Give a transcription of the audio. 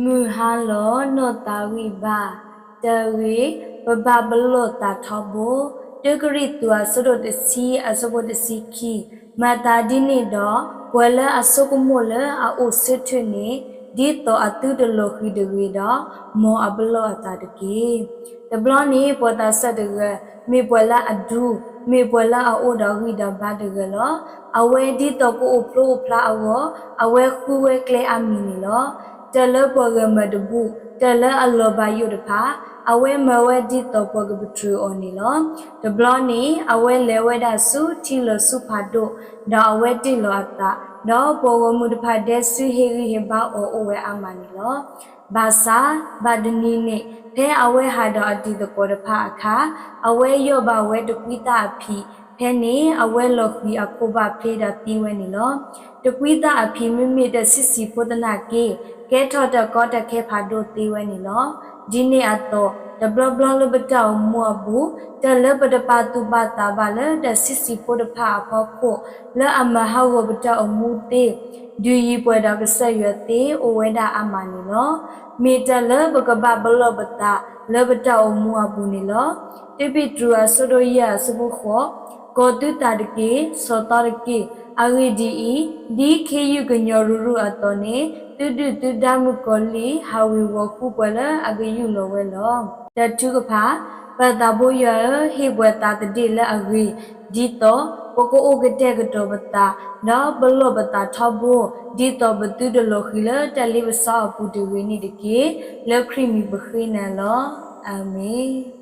မုၢ်ဟါလီၤနီၢ်သးဝံၣ်ဘၣ်. တၢ်ဂ့ၢ်, ပဘၣ်ပလီၢ်သးထီဘိ. တၢကရံၣ်သူး အဆၢဒိၣ်တဆံ အဆၢဖိတဆံခံ, မၤသးဒ်န့ၣ်ဒီး, ပှၤလၢအဆိကမိၣ်လၢအအိၣ်ဆၢထၢၣ်န့ၣ်, ဒ်သိးအသုတလီၤဃံၤတဂ့ၤဒီး, မ်အပလီၢ်အသးတက့ၢ်. တဘျီန့ၣ် ပှၤသးစၢ်တဂၤ, မ့ၢ်ပှၤလၢအဒူ, မ့ၢ်ပှၤလၢအအိၣ်ဒီးဂံၢ်ဒီးဘါတဂၤလီၤ. အဝဲဒ်သိးကအိၣ်ဖျိအိၣ်ဖျါအဂီၢ်, အဝဲဃုဝဲကျဲအါမံၤန့ၣ်လီၤ. တၢ်လၢပှၤဂၤမၤတဘူၣ်, တၢ်လၢအလီၤဘၣ်ယိၣ်တဖၣ်, အဝဲမၤဝဲဒ်သိးပှၤကပတြၢၤအီၤန့ၣ်လီၤ. တဘျီန့ၣ် အဝဲလဲၤဝဲဒၣ်ဆူထံလီၤဆူဖးဒိၣ်, ဒီးအဝဲတ့ၢ်လီၤအသး, ဒီးပှၤဂီၢ်မုၢ်တဖၣ်ဒဲစုဟ့ၣ်ဂံၢ်ဟ့ၣ်ဘါအီၤအိၣ်ဝဲအါမးန့ၣ်လီၤ. ဘၣ်ဆၣ်, ဘၣ်တနံၤန့ၣ် ဖဲအဝဲဟးဒီးအတံၤသကိးတဖၣ်အခါ, အဝဲယီၢ်ဘၣ်ဝဲတကွံသၣ်အဖံး, ဖဲန့ၣ် အဝဲလီၤဃံၤအခိၣ်ဘၣ်ဖျ့ဒီးသံဝဲန့ၣ်လီၤ. တကွံသၣ်အဖံးမ့မ့ၢ်တဆံးဆံးဖိသနာ်က့, ကဲထီၣ်တၢ်ကီတၢ်ခဲဖးဒိၣ်သ့ဝဲန့ၣ်လီၤ. ဒ်န့ၣ်အသိး, တဘျီဘျီလၢပတၢ်အိၣ်မူအပူၤ, တၢ်လၢပတပာ်သူၣ်ပာ်သးဘၣ်လၢတၢ်ဆံးဆံးဖိတဖၣ်အဖီခိၣ်, လၢအမၤဟးဂီၤပတၢ်အိၣ်မူသ့, ဒုးယံၤပှၤဒီးကစၢ်ယွၤသ့ အိၣ်ဝဲဒၣ်အါမးန့ၣ်လီၤ. မ့ၢ်တၢ်လၢပကဘၣ်ပလီၢ်ပသးလၢပတၢ်အိၣ်မူအပူၤန့ၣ်လီၤ. တၢပ့းတရူး အဆၢဒိၣ်ယဲၢ် အဆၢဖိဃိး, ကီၤသုသးတက့ၢ်, ဆီၣ်သီတက့ၢ်. အဂ့ၢ်ဒ်အံၤ, ဒ်ခ့ယုၢ်ကညီၤရုၢ်ရုၢ်အသိးန့ၣ်, သုဒုၣ်သုဒါမုၣ်ကီၤလံၢ် ဟးဝ့ၤဝီၤဃုပှၤလၢအကယူၢ်လီၤဝဲလီၤ. တၢ်ထုကဖၣ်, ပၢ်သးဘိယွၤဧၢ, ဟ့ၣ်ပှၤသးသဒ့ၣ်လၢအဂ့ၤ, ဒ်သိးပကအိၣ်ကတဲာ်ကတီၤပသး, ဒီးပလီၢ်ပသးထီဘိ, ဒ်သိးပသုတလီၤဃံၤလၢတၢ်လ့ပစီအပူၤတဂ့ၤန့ၣ်တက့ၢ်. လၢခရံာ်မံၤပဃ့နၤလီၤ. အၤမ့ၣ်.